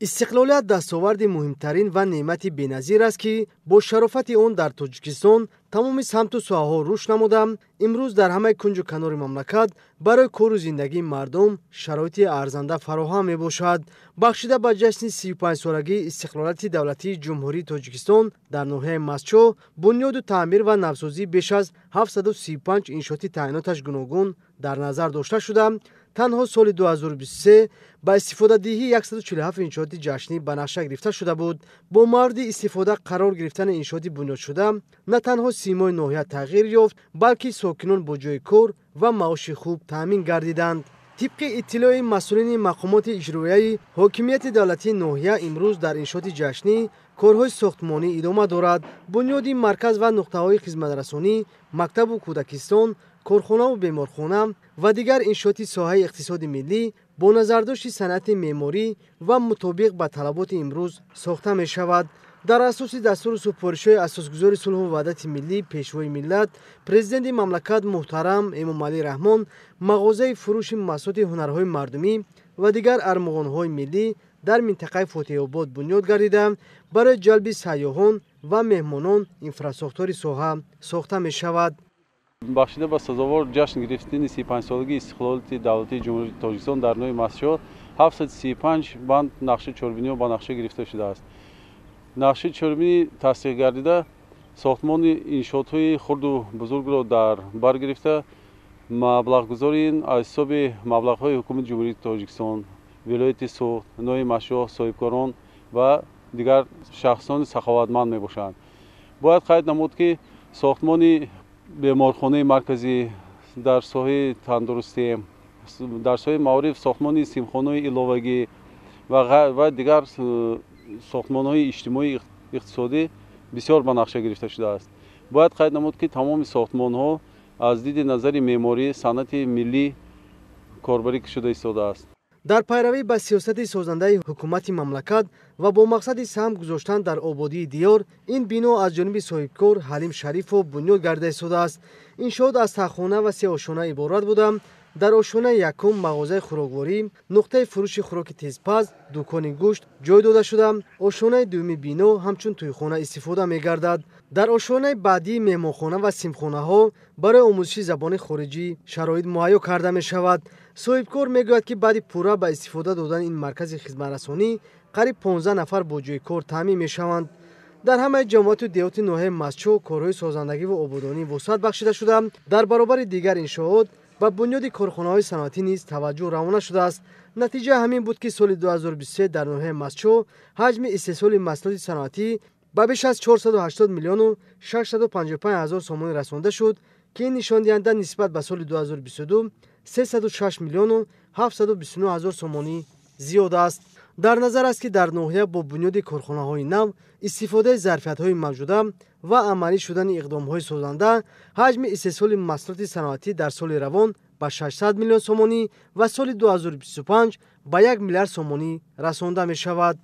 Истиқлолият дастоварди муҳимтарин ва неъмати беназир аст, ки бо шарофати он дар Тоҷикистон тамоми самту соҳаҳо рушд намуда, имрӯз дар ҳамаи кунҷу канори мамлакат барои кору зиндагии мардум шароити арзанда фароҳам мебошад. Бахшида ба ҷашни 35-солагии истиқлолияти давлатии Ҷумҳурии Тоҷикистон дар ноҳияи Мастчоҳ бунёду таъмир ва навсозии беш аз 735 иншооти таъиноташ гуногун дар назар дошта шуда, танҳо соли 2023 ба истифодадиҳии 147 иншооти ҷашнӣ ба нақша гирифта шуда буд. Бо мавриди истифода қарор гирифтани иншооти бунёдшуда на танҳо симои ноҳия тағйир ёфт, балки сокинон бо ҷойи кор ва маоши хуб таъмин гардиданд. Тибқи иттилои масъулини мақомоти иҷроияи ҳокимияти давлатии ноҳия, имрӯз дар иншооти ҷашнӣ корҳои сохтмонӣ идома дорад. Бунёди марказ ва нуқтаҳои хизматрасонӣ, мактабу кӯдакистон, корхонаву беморхона ва дигар иншооти соҳаи иқтисоди миллӣ бо назардошти санъати меъморӣ ва мутобиқ ба талаботи имрӯз сохта мешавад. Дар асоси дастуру супоришҳои асосгузори сулҳу ваҳдати миллӣ, пешвои миллат, президенти мамлакат муҳтарам Эмомалӣ Раҳмон, мағозаи фурӯши маҳсулоти ҳунарҳои мардумӣ ва дигар армуғонҳои миллӣ дар минтақаи Фотиҳобод бунёд гардида, барои ҷалби сайёҳон ва меҳмонон инфрасохтори соҳа сохта мешавад. Бахшида ба сазовор ҷашн гирифтани 35-солагии истиқлолияти давлатии Ҷумҳурии Тоҷикистон дар ноҳияи Мастчоҳ 735 банд нақшаи чорабиниҳо ба нақша гирифта шудааст. Нақшаи чорабинӣ тасдиқ гардида, сохтмони иншоотҳои хурду бузургро дар бар гирифта, маблағгузори ин аз ҳисоби маблағҳои ҳукумати Ҷумҳурии Тоҷикистон, вилояти Суғд, ноҳияи Мастчоҳ, соҳибкорон ва дигар шахсони саховатманд мебошанд. Бояд қайд намуд, ки сохтмони беморхонаи марказӣ дар соҳаи тандурустӣ, дар соҳаи маориф сохтмони симхонаи иловагӣ ва дигар сохтмонҳои иҷтимоӣ иқтисодӣ бисёр ба нақша гирифта шудааст. Бояд қайд намуд, ки тамоми сохтмонҳо аз диди назари меъморӣ, санъати миллӣ корбарӣ шуда истодааст. Дар пайравӣ ба сиёсати созандаи ҳукумати мамлакат ва бо мақсади саҳм гузоштан дар ободии диёр, ин бино аз ҷониби соҳибкор Ҳалим Шарифов бунёд гарда истодааст. Иншоот аз таххона ва се ошёна иборат буда, дар ошёнаи якум мағозаи хӯрокворӣ, нуқтаи фурӯши хӯроки тезпаз, дукони гӯшт ҷой дода шуда, ошёнаи дуюми бино ҳамчун тӯйхона истифода мегардад. Дар ошёнаи баъдии меҳмонхона ва симхонаҳо барои омӯзиши забони хориҷӣ шароит муҳайё карда мешавад. Соҳибкор мегӯяд, ки баъди пурра ба истифода додани ин маркази хизматрасонӣ қариб 15 нафар бо ҷойи кор таъмин мешаванд. Дар ҳамаи ҷамоату деҳоти ноҳияи Мастчоҳ корҳои созандагӣ ва ободонӣ вусъат бахшида шуда, дар баробари дигар иншоот ба бунёди корхонаҳои саноатӣ низ таваҷҷӯҳ равона шудааст. Натиҷа ҳамин буд, ки соли 2023 дар ноҳияи Мастчоҳ ҳаҷми истеҳсоли маҳсулоти саноатӣ ба беш аз 480 миллиону 655 ҳазор сомонӣ расонда шуд, ки ин нишондиҳанда нисбат ба соли 2022 306 миллиону 729 ҳазор сомонӣ зиёд аст. Дар назар аст, ки дар ноҳия бо бунёди корхонаҳои нав, истифодаи зарфиятҳои мавҷуда ва амалӣ шудани иқдомҳои созанда, ҳаҷми истеҳсоли маҳсулоти саноатӣ дар соли равон ба 600 миллион сомонӣ ва соли 2025 ба 1 миллиард сомонӣ расонда мешавад.